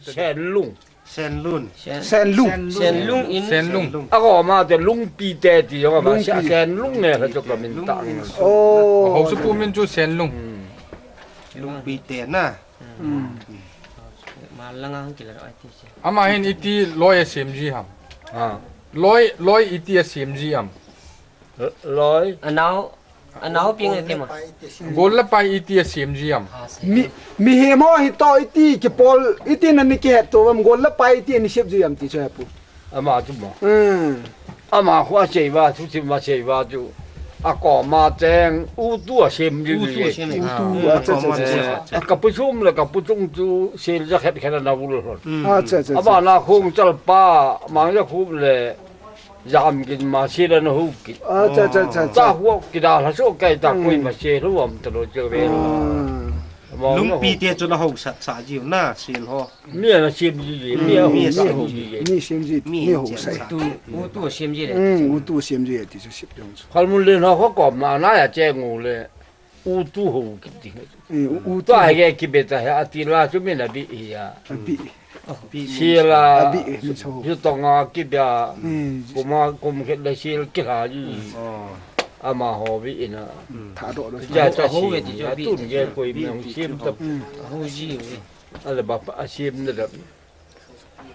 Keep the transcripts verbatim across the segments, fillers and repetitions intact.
Senlung. Senlun. Sen- Senlung. Senlung in. Senlung. Ako ama te Lungpi te ti jong ama. Lungpi. Senlung ne ka chu ka min ta. Oh. Haosapu min chu Senlung. Hmm. Lungpi te na. Hmm. Malanga hung kila ro ati se. Ama hin iti loi asem ji ham. Ha. Loi, loi iti asem ji ham. Loi. Anao, anao ping ati ma. Gol le pai iti asem ji ham. Mi, mihem ho hi to iti kipol, iti nani kihet to ham, gol le pai iti ani sep ji ham ti chu hepu. Ama chu ma. Hmm. Ama khu asei uva, thusim asei uva chu. Akoma cheng utu asem ji. Utu asem ji. Utu, ah, acha, acha, acha. Eh, kapu sum le kapu chung chu sel ja khet khet ana ul hon. Hmm. Acha, acha, acha. Abana Khongchal pa, Mangjakhum le Jamgin ma sel ana hou kit. Acha, acha, acha, acha. Ta hu kidal ha so kai ta koi ma sel hou am ta lo che ve. Ah. Lungpi te chu na haosat sa jiu na sel ho. Mi ana sem ji ji, mi a hou sem ji ji. Mi sem ji, mi haosat. Utu, utu sem ji le. Hmm, utu sem ji ti chu sep jong chu. Kholmun le na ho kom na na ya che ngu le. Utu hou kit ding. Eh, u-, utu. Tua hou. He kibet a he ati la chu min abi hi a. Abi. Sel a. Abi, eh, mi chu. Ju tonga kibia. Eh. Kuma kum khet le sel kilha ji. Oh. Amaho bi ina. Thadoh lo. Ja cha hou si. Ve ti chu abi. Atun ge koi mi hung sem ta. Hmm. Hou ji ve. Ale ba pa asem na da.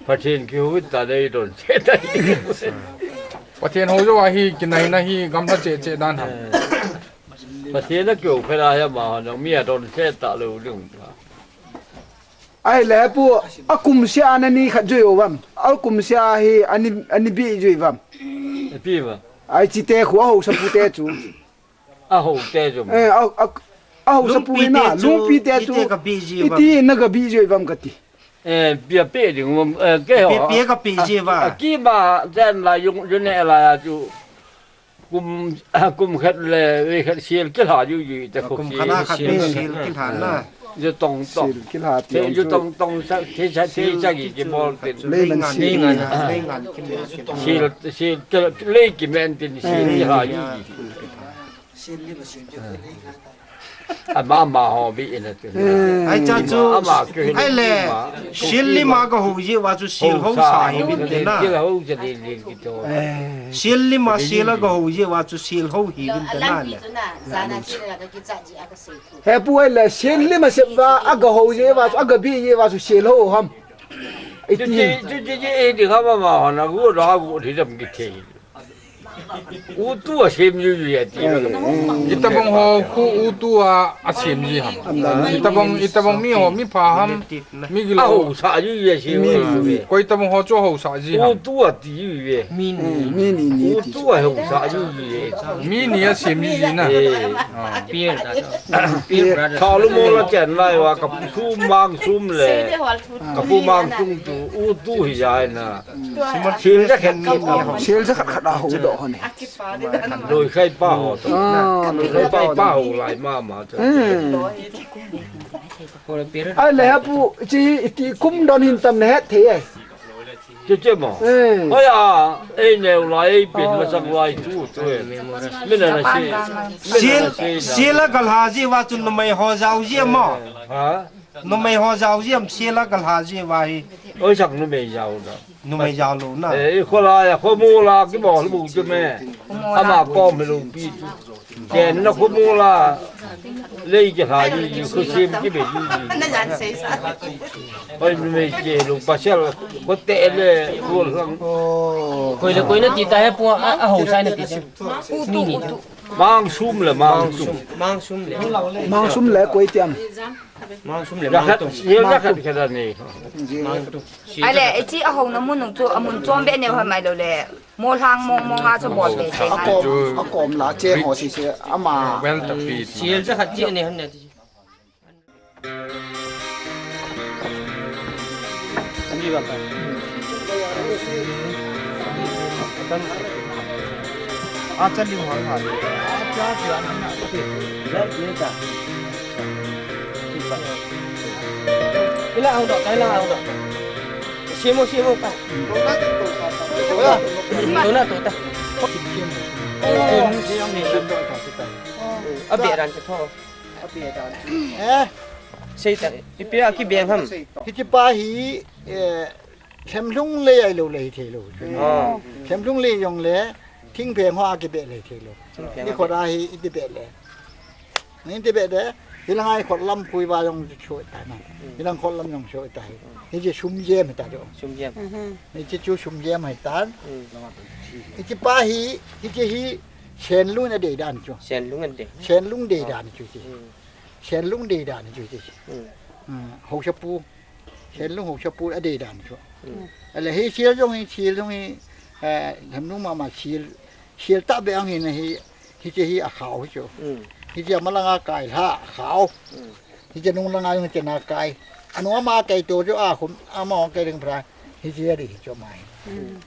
Pathen kihou ta dei don che ta. Pathen hou jo ahi kinaina hi gamla che che dan ham. Pathen a kihou phela hi ama hon mi a don che ta lo ding. Ahile pu akum sia ana ni khat jui uvam. Akum sia hi ani, ani bi jui uvam. Bi uvam. Ai chi te khu haosapu te chu. Ahou te chu. Eh, a, a, ahaosapu Lungpi ina, te chu, Lungpi te chu. Iti ka bi ji uvam. Iti na ka bi ji uvam kati. Eh, pia pe ding, eh, ke ho. Pia, pia ka pe ji uva. A, a, kima jan la yung, yung ne la ya chu. Kum, kum khat le, ve khat sel kilha ju ju te ko. Kum khat na khat sel kilha na. Ju tong tong. Sel kilha ti. Te ju tong tong sa, te sa, te sa ki ki bol te. Lei ngan sel. Lei ngan, lei ngan ki mo. Sel, sel, lei ki men tin sel kilha ju ju. Ama, ama ho bi ina tu. Eh. Ai cha chu, ama kihou ai le, ma. Sel lima ka hou ji uva chu sel hou sa hi bin te na. Sel hou sa li li ki to. Eh. Sel lima sel a ka hou ji uva chu sel hou hi bin te na le. Hepu ahile sel lima sep uva a ka hou ji uva chu a ka bi ji uva chu sel hou ham. Iti. Ti, ti, ti, ti, eh, di ka ma ma ho na gu da gu thi dam ki the. Utu asem ji ji ati. Itabang ho khu utu a asem ji ham. Itabang, itabang mi ho mi pha ham. Mi gilo. Ahaosa ji ji asem ji. Koi tabang ho chu haosa ji ham. Utu ati ji ve. Mi ni. Mi ni ni ati. Utu ahaosa ji ji. Mi ni asem ji ji na. Eh. Ah. Peer brother. Peer brother. Thalu mo la chen lai uva kapu sum mang sum le. Kapu mang sum tu utu hi jai na. Sel ja khat khat. Sel ja khat khat a hou doh hon e. Loi khai pa ho to. Ah, loi khai pa ho lai ma ma to. Hmm. Ahile hepu chi iti kum don hin tam na het thei e. Che che mo. Eh. Oi a, ei neu lai, ei pin masang lai tu tu e. Mina na si. Sel, sel a ka lha ji uva chu numei ho jao ji mo. Ha? Numei ho jao ji am sel a ka lha ji uva hi. Oi sak numei jao da. Numei jao lou na. Eh, i kho la ya, kho mo la ki mo lu bu chu me. Ama kom hi lou pi chu. Chen na kho mo la. Lei ki lha ji, kho sem ki be ji. Oi numei che lou pa sel, kho te le, kho lang. Koi le koi na ti ta hepu a, ahaosa na ti se. Mi ni. Mang sum le, mang sum. Mang sum le. Mang sum le koi tiam. Mang sum le, ya mang khat, tung. Ya khat khat ni. Mang tung. Ahile, ichi ahou na mun nung chu, amun chom be neu ham ahilou le. Molhang mong mong a chu bol be se. Akom, akom la che ho si se, ama. Well, tapi. Sel ja khat chi ne han ne ti. Ani ba ta. Acha liu hal hal. Ila ang do, ila ang do. Simo, simo pa. Tuna, tuta. Abe ran ke tho. Eh. Seita, ipi a kibeng ham? Hiche pa hi, eh, Themlung lei ahilou le hithei lou. Oh. Themlung lei jong le, Thingpheng ho a kibeh le hithei lou. Thingpheng. Ikhut a hi iti beh le. Iti beh le, hilang a ikhut lam khui va jong chu ta na. Hilang khut lam jong chu ta hi. Hiche sum jem ta jo. Sum jem. Hiche chu sum jem hi tan. Hiche pa hi, hiche hi, Senlung a dei dan chu. Senlung a dei. Senlung dei dan chu hiche. Senlung dei dan chu hiche. Haosapu. Senlung haosapu a dei dan chu. Ale hi sil jong hi, sil jong hi, eh, Themlung mama sil, sil ta be ang hi na hi, hiche hi akhao hi chu. Hiche malanga kai lha akhao. Hiche nung langa jong hiche na kai. Anu ama kai to chu akhum, ama kai ding pra. Hiche a dei hi chu mai.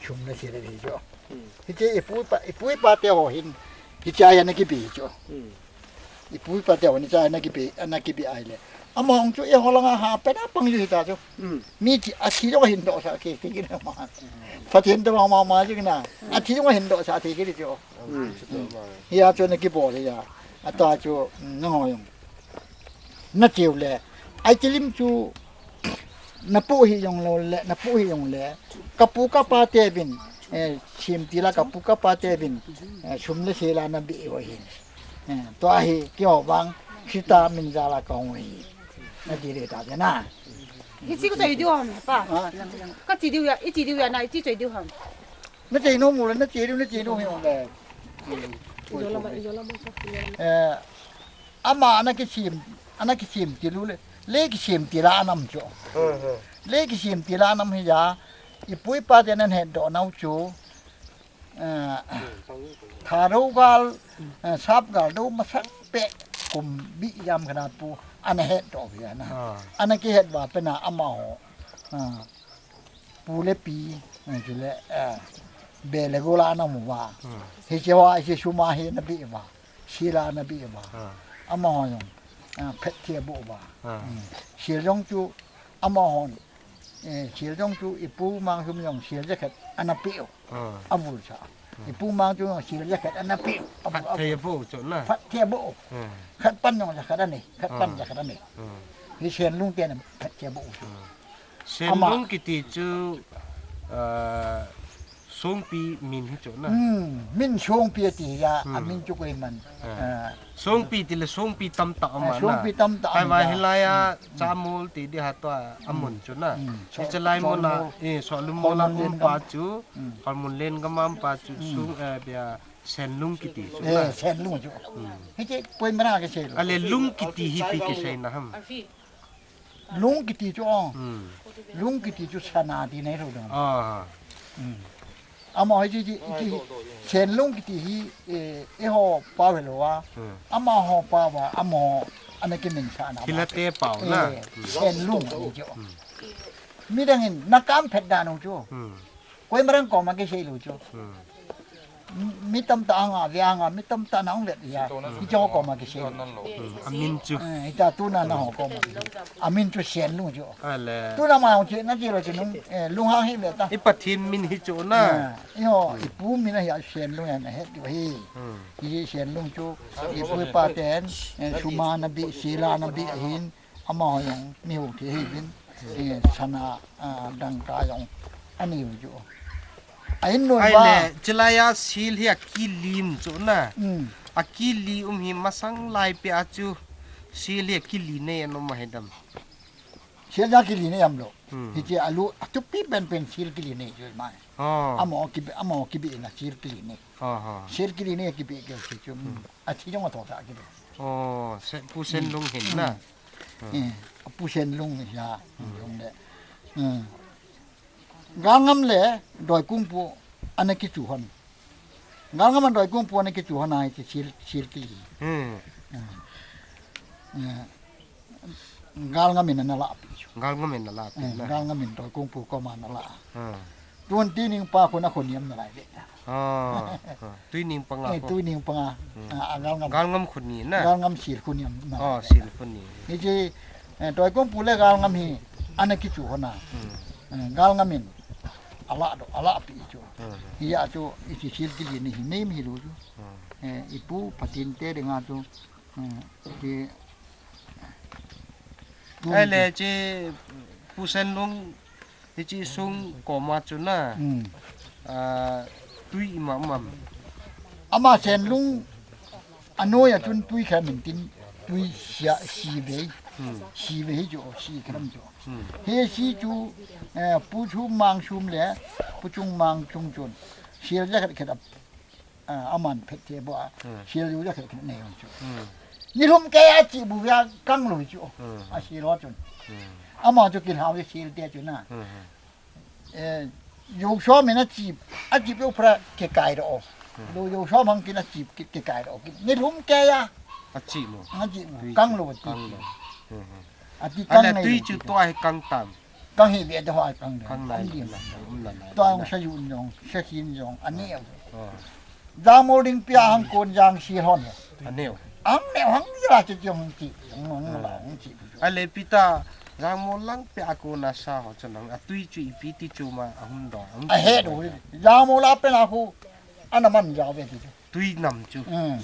Sum na sil a dei chu. Hiche ipu ipa, ipu ipa te ho hin. Hiche a ana kipe chu. Ipu ipa te ho ni cha ana kipe, ana kipe ahile. Ama hung chu eiho langa ha pe na pang ju hita chu. Mi chi, athi jong ahin doh sa ke, ti kina ma. Pathen to ma ma ju kina. Athi jong ahin doh sa ti kina chu. Hia chu na kibol hia. Ata chu, mm, nangho jong. Na cheu le. Ai chilim chu. Na pu hi jong lou le, na pu hi jong le. Ka pu ka pa te vin. Eh, sim ti la ka pu ka pa te vin. Eh, sum le sil a na be u ahin. Eh, tua hi, keiho vang, Sita min jal a kahung u ahi. Na ti ding ta na. Hiche ka choi diu ham, pa. Ha? Ka chi diu ya, i chi diu ya, na i chi choi diu ham. Na choi nom u le, na chi diu, na chi nom u le. Eh, ama ana kisim, ana kisim ti lu le. Le kisim ti la anam chu. Le kisim ti la anam hi ya. Ipu ipa te nan het doh nau chu. Eh, tharo gal, eh, sap gal do masang pe kum bi jam khana pu ana het doh hi ana. Ah. Ana kihet va pena amaho. Ah, pu le pi, eh, chule, eh, be le gola ana mu va. Hmm. Hiche va, hiche sum a hi ana be va. Sil a ana be va. Ah. Amaho jong, ah, phet thei boh va. Ah. Hmm. Sil jong chu amaho Eh, sil jong chu ipu mang sum jong sil jakhat ana pe u. Ah. Avul sa. Hmm. Ipu mang chu jong sil jakhat ana pe u. Avu, phat thei avu. Avu chu na. Phat thei avu. Hmm. Khat pan jong jakhat anei. Khat pan, ah, jakhat anei. Hmm. Hi Senlung te na phat thei avu chu. Hmm. Senlung kiti chu, ah, Songpi min hi chu na. Hmm, min Songpi ati ya, hmm, amin chu koiman. Ah. Ah. Songpi ti le Songpi tamtah um, ah, a na. Songpi tamtah um a. Ahivang hilai a, hmm, Chamol ti di ha tua, hmm, amun chu na. Hmm. Hiche lai mun a, Sohlum. Eh, Sohlum mol a um pa chu, hmm, Kholmun Lengam a um pa chu, hmm, Song, eh, bia, Senlung kiti chu na. Eh, Senlung chu. Hmm. Hiche koiman a kisei lou. Ale Lung kiti hi ipi kisei na ham. Lung kiti chu, oh. Hmm. Lung kiti chu sana ti nei lou dang. Ah. Hmm. Amaho hi chi, chi, chi, Senlung kiti hi, eh, eiho pao hilou a. Hmm. Amaho pao a, amaho ana kimin sa na. Thilha te pao na. Eh, hmm, Senlung ti chu. Hmm. Midang in na kam phet dan u chu. Hmm. Koiman koma kisei lou chu. Hmm. Mi, mi tamtah anga, ve anga, mi tamtah na hung vet ya. Hiche ho koma kisei lou. Hmm. Amin chu. Eh, hiche tuna nangho koma. Amin chu Senlung chu. Ale. Tuna ma hung che, na che lou chu nung, eh, lunghang hi ve ta. I Pathen min hi chu na. Eh, eiho, hmm, ipu min a hi a Senlung ana het diu ahi. Hmm. Hi Senlung chu, ipu ipa ten, eh, sum a ana be, sil a ana be ahin. Amaho jong, mi hou thi hi vin, eh, sana, ah, dangka jong, ani u chu. Ahin noi va. Ahile, chulai a sil hi akili um chu na. Hmm. Akili um hi masang lai pia chu, sil hi akili nei anom ahi dam. Sil jong kili nei aum lou. Hmm. Hiche alu, athupi penpen sil kili nei chu mai. Oh. Amaho kibe, amaho kibe na sil kili nei. Oh, oh. Sil kili nei kibe keu chu. Hmm. Hmm. Athi jong atho sa kibe. Oh, se, Pu Senlung hin na. Hmm. Hmm. Eh, Pu Senlung hi a, hmm, jong le. Hmm. Galngam le Doikungpu ana kichu hon. Galngam le Doikungpu ana kichu hon a hiche sil, sil kili. Hmm. Hmm. Eh, Galngam in ana lahpeh chu. Galngam in ana lahpeh, eh, na. Galngam in Doikungpu koma ana la. Hmm. Tun Tuining pa khu na khu niam nalai ve. Ah, ah. Tuining panga. Eh, khu. Tuining panga. Hmm. Ah, a Galngam. Galngam khu ni na. Galngam sil khu niam na. Oh, sil khu ni. Hiche, eh, Doikungpu le Galngam hi ana kichu hon a. Hmm. Eh, Galngam in alah doh, alahpeh chu. Hmm. Hia chu, hiche sil kili ni hi nei mi lou chu. Hmm. Eh, ipu Pathen te dinga chu. Hmm. Ti, Ahile che Pu Senlung, hiche sung koma chu na, hmm, ah, tui ima um am? Ama Senlung, anoi a chun tui khat min tin, tui sia, si vei, hmm, si vei hi chu, si khat am chu. Hmm. Hi si chu, eh, Pu Thum Mang Sum le Pu Chung Mang Chung chun, sia ja khat khat a, ah, aman phet te bo a, hmm, sia ju ja khat khat nei chu. Hmm. Ni lhum kei a chi bu ya kang lou chu. Hmm. A si lo chun. Hmm. Ama chu kin hau sia te chu na. Hmm. Eh, yo som in a chi, a chi pe pra ke kai ro. Hmm. Lo yo som hang kin a chi ke, ke kai ro. Ni lhum kei a. A chi mo. A chi mo. Tui kang chu lo, tui kang chu lo. Hmm, hmm. A ti kang. Ale nei tui lo chu chu. Tua hi kang tam. Kang hi ve de ho a kang le. Kang lai. Kang lai, um la lai. Tua hung sa yun jong, sa hin jong, a neo. Oh. Jang mo ding pia hang kon jang si hon. A neo. Ang neo hang ja chi jong chi. Ang, ang, hmm, ang chi. Ale pi ta, jang mo lang pia a kon a sa ho chun ang a tui chu ipi ti chu ma a hum do. A he do. Jang mo la pe na khu. Ana man ja ve ti chu. Tui nam chu. Hmm.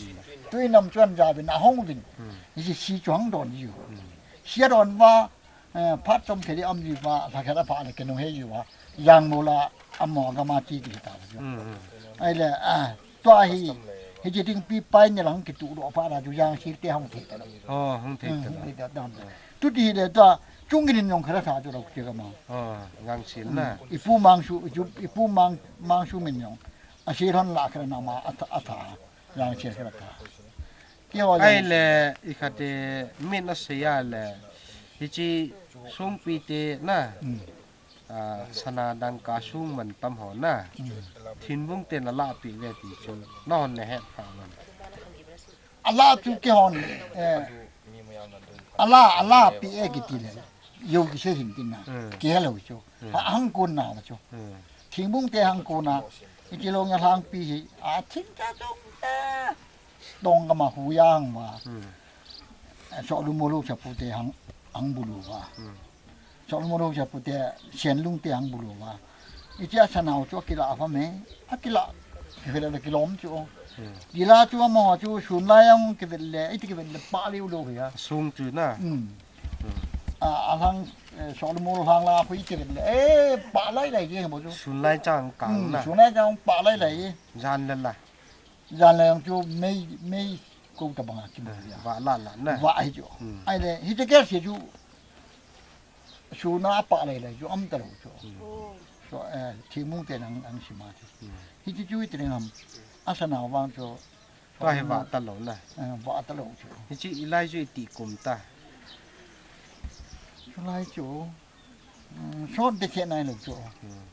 Tui nam chu an ja vin a hong vin. Hmm. Ni si chu hang don ju. Hmm. Sia don va, eh, phat chom khe di am ji va, la khe la pha le ke nung he ji va. Jang mo la amo ga ma chi ti ta va. Hmm, hmm. Ahile, ah, tua hi, hi ji ding pi pai ni lang ki tu do pha la ju jang si te hong the ta lo. Oh, hong the ta lo. Hmm, hong the ta lo. Tu ti le tua, chung in jong kha la sa ju lo ki ga ma. Oh, jang si na. Hmm. Ipu Mang Su, ipu Mang, Mang Sum in jong. A si lhon la kha na ma a tha, a tha. Jang si kha la tha. Ki ho jang. Ahile, i khat te, min a sei a le, hiche sungpi te na, hmm, ah, sana dangka sung man tam ho na, hmm, Thingbung ten a la pi ve ti chu, na hon na het pha man. A la chu ki hon, eh, a la, a la pi e ki ti le. Yo ki se hin tin na. Hmm. Ki he lo chu. Hmm. Ha hang kon na ma chu. Hmm. Thingbung te hang kon na. I ti lo nga hang pi hi. A thin cha chong ta. Tong ka ma hu yang ma. Hmm. So lu mo lu sa pu te hang, hang bu lu ma. Hmm. Solo mo lo ja pu te, Senlung te ang bu lo ma. I ti a sanau chu a kila a fa me, a kila. Ki vele le kilom chu. Hmm. Kila chu a mo chu sun lai ang ki vele, i ti ki vele pa liu lo ya. Sung chu na. Hmm. Hmm. A, a hlang, eh, Solo mo hlang la khu i ti vele. Eh, pa lai lai ye mo chu. Sun lai chang kang, hmm, na. Sun lai chang pa lai lai ye. Jan le la. Jan le ang chu mei, mei ko ta banga ki mo ya. Va la la na. Va ai chu. Hmm. Ai le, hi te ke si chu. Suna a pah lei lei chu um ta lo chu. Hmm. So, eh, Thingbung te nang, ang sima chu. Hmm. Hichu chu i ti ding ham. A sanau vang chu. Tua hi va ta lo na. Eh, va ta lo chu. Hichu i lai chu i ti kum ta. Chu lai chu. Mm, son te che nai lo chu. Hmm.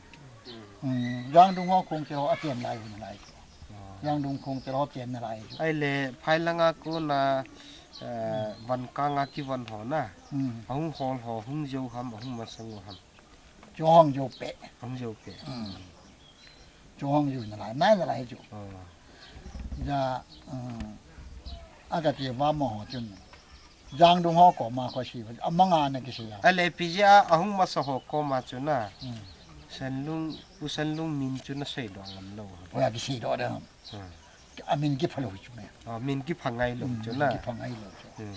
Mm, Jangdung ho kong che ho a chen lai hun lai chu. Ah. Jangdung kong che ho chen na lai chu. Ai le, phai langa kona, eh, van kanga kivon ho na. Hmm. Ahung hol ho, hung jo ham, ahung masang u ham. Chu hung jo pe. Hung jo pe. Hmm. Chu hung jo na lai, nai na lai chu. Oh. Ja, um, a ka ti va mo ho chun. Jangdung ho koma kho si, a manga na ki si ya. A le pi ja, ahung masa ho koma chu na. Hmm. Senlung, u Senlung min chu na sei do ngam lo. O ya ki sei do da. Hmm. A min ki phalo chu me. A min ki pha ngai lo chu na. Ki pha ngai lo chu. Hmm.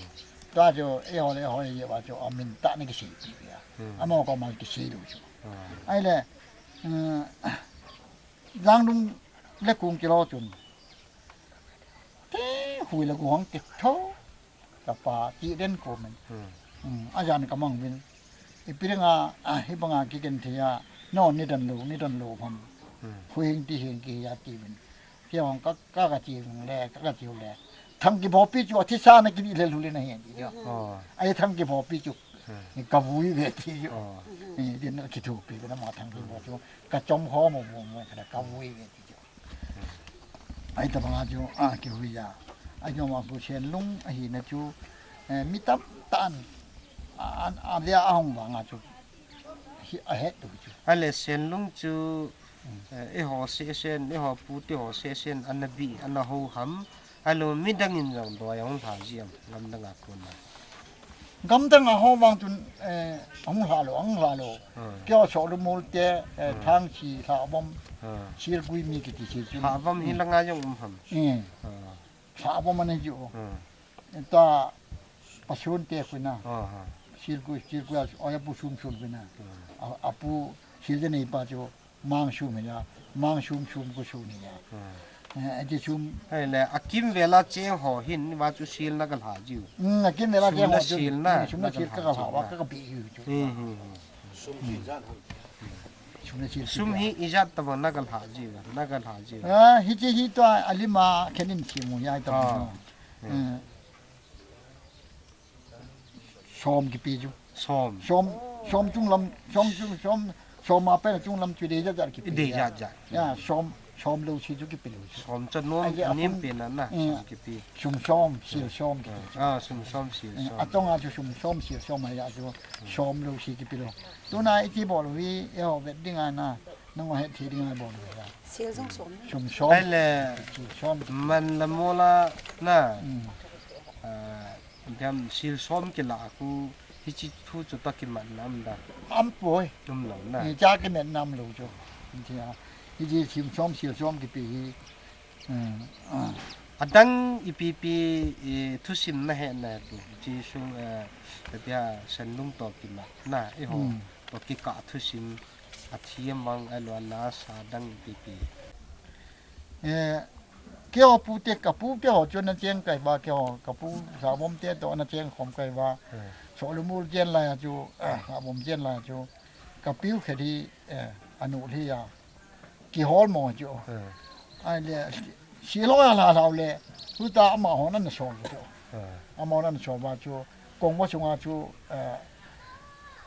Ta chu e ho le ho ye wa chu a min ta na ki sei pi ya. Hmm. A mo ko ma ki sei lo chu. Hmm. Ai le, eh, Jangdung le kung ki lo chun. Te hui le gu hong te tho. Ka pa ti den ko men. Hmm. Hmm, a jan ka mang vin. I pi nga, a, hi banga ki ken thei a. No, ni dan lo, ni dan lo pham. Hmm. Hui hing ti hing ki ya ti vin. Ki hong ka, ka, ka ti vin le, ka, ka ti le. Thang ki bo pi chu, a thi sa na ki ni le lu le na hen ti yo. Oh. Ai thang ki bo pi chu. Hmm. Ni ka vui ve ti yo. Oh. Ni din ki thu pi na ma thang ki bo chu. Ka chom ho mo mo mo ka, ka vui ve ti yo. Ai ta banga chu, a, ki hui ya. Ai chu ma pu Senlung, a hi na chu, eh, mi tam tan, a, a, a dia a hong vanga chu, hi a het tu chu. A le Senlung chu, hmm, eh, i ho se sen, i ho pu ti ho se sen, ana bi, ana ho ham, a lo mi dang in jong doi hong lha ji am, ngam dang a kun na. Gam dang a ho vang chun, eh, hung hla lo, hung hla lo. Hmm. Keo so lu mul te, eh, hmm, thang chi hla bom, hmm, sil gui mi ki ti chi chu. Hla bom hi la nga jong um ham. Eh. Hmm. Hla bom ani ju. Hmm. Ta pasun te khu na. Hmm, hmm. Sil ku, sil ku a, oi, apu sum sum pina. A, apu sil de nei pa chu mang sum ya, mang sum sum ku sum ni ya. Eh, ati sum. Hai le, akim vela cheng ho hin, va chu sil na ka lha jiu. Mm, akim vela cheng ho chu, sil na, sum na sil ka lha wa, ka ka pi jiu chu. Hmm, hmm, hmm. Sum na sil. Sum hi ijat ta na ka lha jiu, na ka lha jiu. Ah, hi chi hi to alima khenin chi mu ya ta. Ah. Hmm. Som kipi chu. Som. Som, som chunglam, som chung, som, som a pen chunglam chu dei jat jat kipi. Dei jat jat. Ya, som, som lou si chu kipi lou chu. Som cha nom, ai, nim pen na na, eh, som kipi. Sum som, sil som kipi chu. Ah, sum som, sil som. Eh, atong a chu sum som, sil som a ya chu, som lou si kipi lou. Tuna iti bol vi, e ho vet ding a na, nang he thi ding a bol vi ya. Sil jong som. Sum som. Ai le, sil som. Man la mo la na. Hmm. Ah, Gam sil som kila khu hichi thu chu ta kimat nam da. Am poi. Um lo na. Ni cha kimat nam lo chu. Ni cha. Hichi sil som sil som kipi hi. Hmm. Ah. Adang ipi pi, eh, thusim na he na tu. Jesu, eh, tia Senlung to kimat na. I ho. Hmm. To kika thusim. A thi mang a lo na sa dang ipi pi. Eh, Keiho pu te, ka pu te ho chu na cheng kai va, keiho, ka pu Sabom te to na cheng khom kai va. Hmm. Solumul chen lai a chu, eh, Sabom chen lai a chu. Ka piu khe di, eh, anu li ya. Kihol mo chu. Hmm. Ai le, si lo ya la la le. Hu ta ama ho na na sol chu. Hmm. Ama ho na na sol va chu. Kong va sunga chu, eh,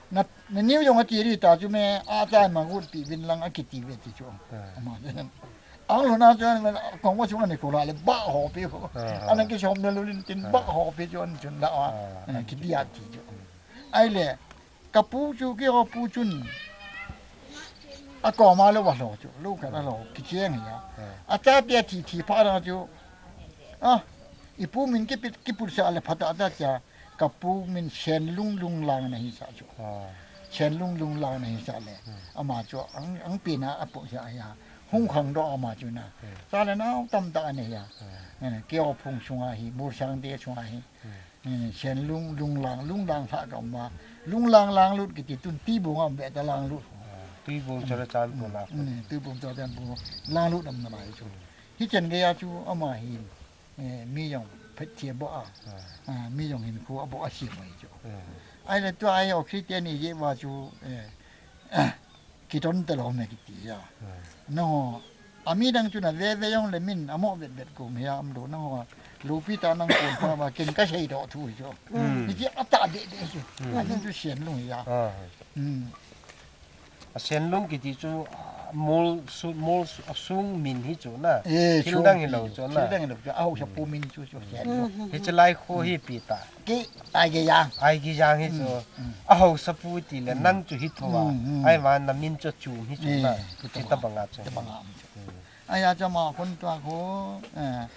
na, na niu jong a ti ri ta chu me, a ta ma gut pi vin lang a kiti ve ti chu. Hmm. Ama. Ang lo na chuan kong va chunga ni kula le ba ho pi ho. Ah, ah. Ana ki som na lu tin ba ho pi chuan chun la a. Ah, ah. Eh, ki dia ti chu. Ai le, ka pu chu keiho pu chun. A ko ma lo va lo chu, lo ka la lo, ki cheng ya. Ah. A ta pia ti ti pa na chu. Ah, i pu min ki pi, ki pu sa le pha ta ta cha. Ka pu min Senlung Lunglang na hi sa chu. Ah. Senlung Lunglang na hi sa le. Hmm. Ama chu ang, ang pi na a pu sa ya. Hung khang do ama chu na. Hmm. Sa le nau tam ta ne ya. Hmm. Eh, keiho phung sunga hi, Mursang te sunga hi. Hmm. Eh, Senlung Lunglang, Lunglang sa ka ma. Lunglang Langlut kiti tun Tuibung am be ta Langlut. Ah, Tuibung Churachandpur la. Hmm, Tuibung Churachandpur Langlut am na mai chu. Hmm. Hi chen ge ya chu ama hi. Eh, mi jong phet thia bo a. Ah. Ah, mi jong hin khu a bo a si mai chu. Ah. Ai le tua ai o Christian ni je wa chu, eh, ki ton te lo me ki ti ya. Ah. No, a mi dang chu na ve ve jong le min a mo vet vet ko me ya am do no. Lu pi ta nang kon pa ba ken ka sei do thu chu. Hmm. Ni ji a ta de de chu. Hmm. A ni chu Senlung ya. Ah. Hmm. A Senlung kiti chu, ah, mol su, mol su, a sung min hi chu na. Eh, thil dang hi lo chu na. Thil dang hi lo chu. A hausapu min chu chu Senlung. Hi chu lai khu hi pi ta. Ki, ai ki yang. Ai ki yang hi chu. Mm, mm. A hausapu ti le nang chu hi tho a. Mm, mm. Ai va na min chu chu hi chu na. Eh, chu ta banga chu. Ta banga chu. Mm. Ai a chu ma khun tua khu, eh,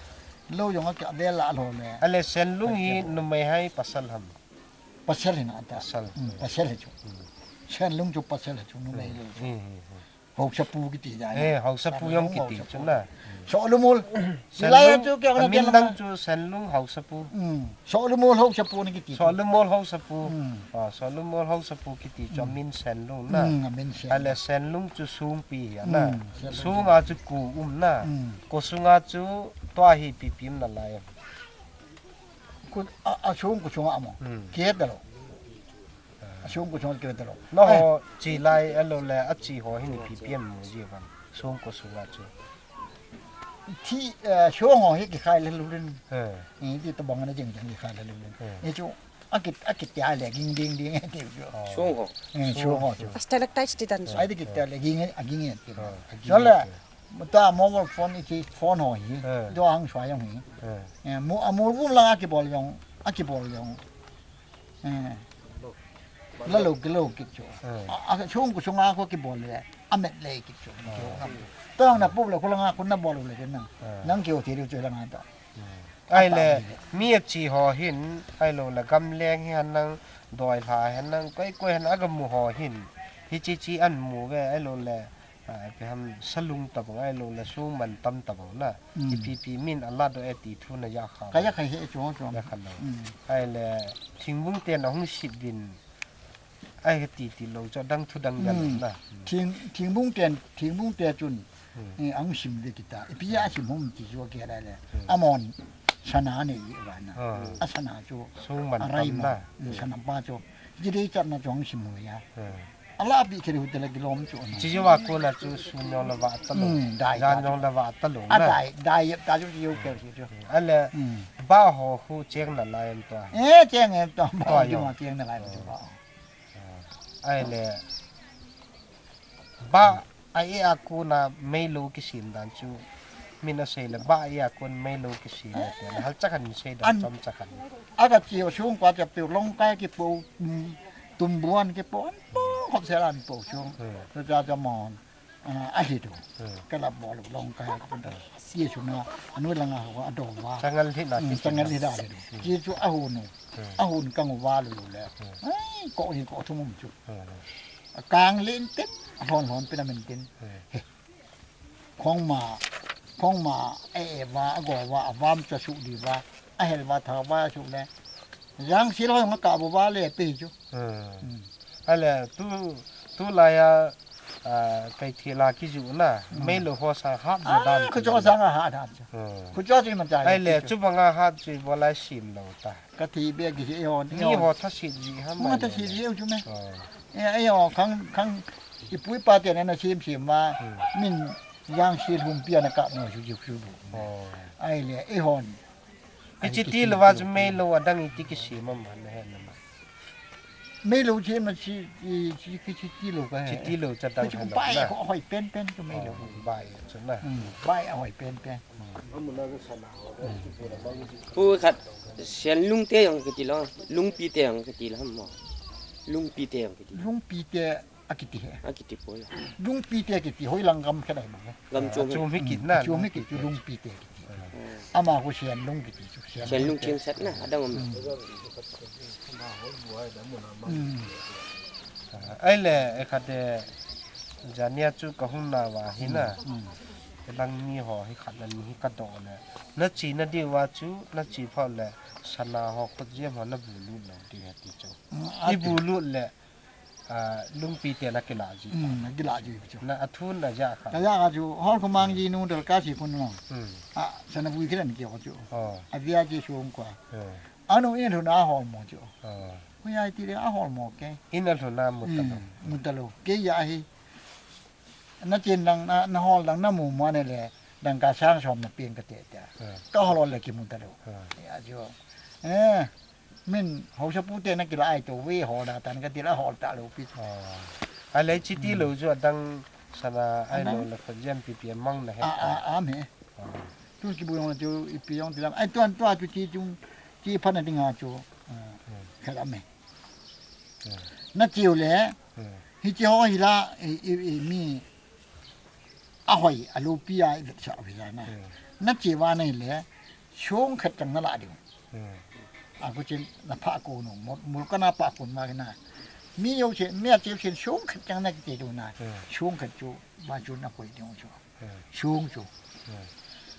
lo jong a ka ve la lo le. A le Senlung hi numei ham pasal ham. Pasal hi na ta. Pasal. Mm, pasal hi chu. Mm. Senlung chu pasal hi chu numei lo. Mm, mm, mm. Hausapu kiti ja. Eh, hausapu jong kiti chu na. Solumul. Senlung, lai chu kya na min dang chu Senlung hausapu. Mm. Solumul hausapu ni kiti. Solumul hausapu. Mm. Ah, Solumul hausapu kiti chu min Senlung na. Mm, min Senlung. A le Senlung chu sung pi ya na. Mm, Senlung. Sung a chu ko um na. Mm. Ko sunga chu tua hi pi pi um na lai. Ku, a, a sung ku sunga mo. Hmm. Kiet da lo. A sung ku sunga kiet da lo. Na ho, eh, chi lai a lo le, a chi ho hi ni pi pian mu ji ban. Sung ku sunga chu. Thi, eh, sung ho hi ki khai le lu lin. Eh. Ni ti to bang na jing jing ki khai le lu lin. Eh. Ni chu, a ki, a ki tia le ging ding ding ti chu. Oh. Sung ho. Eh, sung ho chu. Stalactites ti dan chu. Ai ti ki tia le ging, a ging e ti. Oh, a ging e ti. Chu le, Ta mobile phone iti phone ho hi. Eh. Do hang swa jong hi. Eh. Eh, mu, a mu vum lang a kibol jong, a kibol jong. Eh. La lo kilo kit chu. Eh. A, a chung ku sunga ko kibol le. A met le kit chu. Eh. To na pu le ko langa ko na bol le nang. Eh. Nang kio ti chu langa ta. Eh. Ai le, mi a chi ho hin, ai lo le gamleng hi han nang, doi hla hi han nang, koi koi han a ga mu ho hin. Hi chi chi an mu ve, ai lo le. Ah, ipi ham salung tabang ai lo le sung man tam tabang na. Mm. Ipi pi min a la do e ti thu na ya kha. Ka ya khai he chu chu. Ya kha lo. Mm. Ai le thingbung te na hung sip bin Ai ka ti ti lo chu dang thu dang yan Hmm. na. Thing, thingbung ten, thingbung te chun, Hmm. eh, ang sim ve kita. Ipi a sim hom ti chu ke lai le. Hmm. Amon sana nei va na. Ah. A sana chu. Sung man a rai tam mo. na. Hmm, sana pa chu. Ji dei chat na chu ang sim ho ya. Hmm. Ala pi ke hu te le kilom chu na. Chi ju wa ko na chu su nyo la va ta lo. Hmm, dai Ja ta nyo chu. la va ta lo A na. dai, dai ta chu ji u ke si chu. Hmm. Ale Hmm. ba ho hu cheng na lai em to. Eh, cheng em to. Ba To ho yo. ma cheng na lai em to ba. Ah, ai le, ba a e a kona meilou kisim dan chu, min a sei le, ba a e a kon meilou kisim le, te le, hal chakhan min sei dan An- chom chakhan. Aga chi o sung kwa chap tu long kai ki po, mm, tum buan ki po, an po, khop se lan po sung. Hmm. Chu cha cha mon. Ah, a hi tu. Hmm. Ka la bol long kai ki po da. Chi chu na, anu langa ho a do wa. Changal hi na Hmm, ki changal hi da hi tu. Hmm. Chi chu a hu nu. Hmm. A hun kang wa lu le. Hmm. Ai, ko hi ko thum um chu. Hmm. A kang len tin, a hon hon pina min tin. Hmm. He. Khong ma, khong ma, e, e, va, a go va, a vam cha su di va, a hel va, tha va su le. Yang si lo nga ka bu va le pe chu. Hmm. Hmm. Ale, tu, tu la ya, ah, kai thi la ki ju na, Hmm. mei lo ho sa hat je Ah, dan khu chu cho na. sang a hat hat chu. Hmm. Khu cho chu man cha Ai le, chu. chu banga hat chu bo lai sim lo ta. Ka thi be ki si e hon, e Ni hon. ho tha si ji ha Mo ma ta ne si ne. ji e chu me. Oh. E, e ho khang, khang, i pui pa te na na sim sim ma. Hmm. Min yang si lhum pia na ka no ju ju ju bu. Oh. Ai le, e hon. I Ai, chi ki ti ti lo wa ti chu lo. mei lo a dang i ti ki si ma ma na he na ma. Mei lo chi ma chi, i, chi ki chi ti lo ka he. Chi ti lo cha dang Chi ha lo bai na. ho hoi pen pen chu mei lo. Oh, bai chu na. Hmm, bai a hoi pen pen. Pu khat, Sian lung te jong kiti lo, lungpi te jong kiti lo, mo. Lungpi te jong kiti. Lungpi te a kiti he. A kiti po ya. Lungpi te kiti hoi lang gam khe dai mo he. Gam Ah, chom. chom hi kit na, Chom hi lungpi kit chu te. lungpi te kiti. Ah. Ama ko Sian lung kiti chu. Sian Sian lung lung te. chim sat na, adang om. Hmm. Hmm. Ah, ai le, e khat de, jania chu ka hung na va hi na. Hmm. Ka lang mi ho hi khat na ni hi ka do le. Na chi na di wa chu, na chi pha le, sana ho khut jia ho na bu lu lo di ha ti chu. Hmm, I a bu ti. lu le, ah, lungpi te na kila ji. Hmm, na kila ji chu. Na a thu na ja kha. Ka ja ka chu, hol ko mang ji nu dal ka si kun no. Hmm. A, sana bu ki ran ki ho chu. Oh. A via ji sung kwa. Hmm. Anu in lhun a hol mo chu. Ah. Hu ya ti le a hol mo ke. In a lhun a mu ta lo. Hmm, mu ta lo. Ke ya hi. Na chen dang, na, na hol dang na mu mo ne le. Dang ka sang som na pin ka te te. Ah. Ka hol le ki mu ta lo. Ah. Ya chu. Eh, min ho sa pu te na ki la ai to we ho da tan ka ti la hol ta lo pi. Ah. A le chi ti lo chu a dang sana ai lo Adang. le kho jem pi pi mang na he. A, a, a me. Ah. Tu ki bu yong chu i pi yong ti lam. Ai tuan tua tu chi chung chi phan a ding a chu. Ah, Hmm. kha la me. Hmm. Na chiu le. Hmm. Hi chi ho hi la i, i, i mi a hoi a lu pi a i vet sa vi la na. Hmm. Na chi wa nei le. Sung khat chang na la ding. Hmm. A ku chin na pha ku nu. Mul, mul ka na pa kun ma na. Mi yo che, mi a chiu chin sung khat chang na ki ti du na. Hmm. Sung khat chu ba chu na koi ding chu. Hmm. Sung chu. Hmm.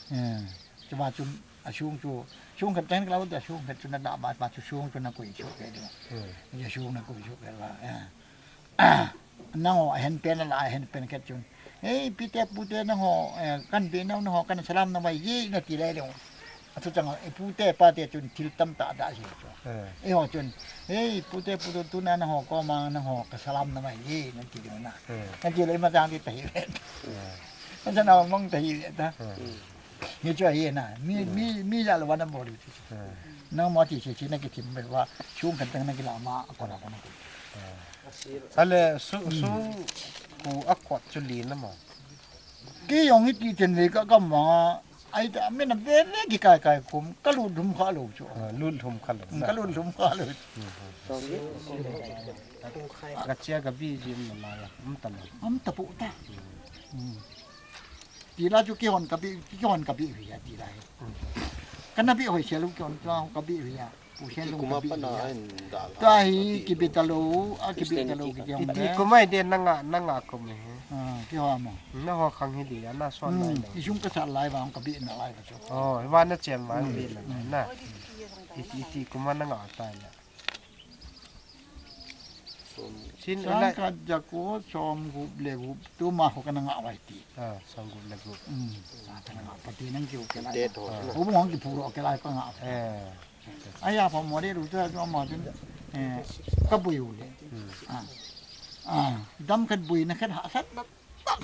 Hmm. Chu ba chu, a sung chu. Sung khat chang ka lo da sung khat chu na da ba, ba chu sung chu na koi chu ke ding. Hmm. Ya sung na koi chu ke ba. Ya. Nangho a hen pen la, a hen pen khat chun. Hei, pi te, pu te nangho, eh, kan be nau nangho, kan salam na mai ye, na ti le le. A thu chang, eh, pu te, pa te chun thil tam ta da si chu. Eh. Eh, ho chun. Hei, pu te, pu te, tu na nangho, ko ma nangho, ka salam na mai ye, na ti le na. Eh. Na ti le ma chang ti ta hi le. Eh. Na chang na mong ta hi le ta. Eh. Ni chu hi na. Mi, Hmm. mi, mi ya lo wa na bo lu chu. Eh. Nang mo ti che che na ki thim be wa. Sung kan tang na ki la ma, ko la ko na. Ale su, su ku a kot chu li na mo. Ki yong hi ti chen ve ka kam ma. Ai ta me na ve ve ki kai kai kum. Ka lu dum kha lo chu. Ah, lu dum kha lo. Ka lu dum kha lo. Ka chia ka bi jim na la ya. Um ta lo. Um ta pu ta. Hmm. Ti la chu ki hon ka bi, ki hon ka bi hi ya ti la hi. Ka na bi hoi se lu ki hon ka bi hi ya. Pu Sian lung ka bi hi ya. Ta hi ki bi ta lo, a ki bi ta lo ki jong. Iti kumai de na nga, na nga kum he. Ah, ki ho mo. Na ho khang hi di ya, na son lai lo. I sung ka sa lai vang ka bi na lai ka chu. Oh, va na chem vang bi na lai na. Iti, iti kuma na nga ta ya. Sin Sang ilai. Khat ja ko som gup le gup tu ma ho kana nga wai ti. Ah, som gup le gup. Hmm. Sa kana nga pati nang kiu ke lai. Te to. Ah. Ho bung hong ki phu ro ke lai ka nga. Eh. Aya pa mo de ru ta jo ma tin. Eh, ka bui u le. Hmm. Ah. Ah, dam khat bui na khat ha sat na.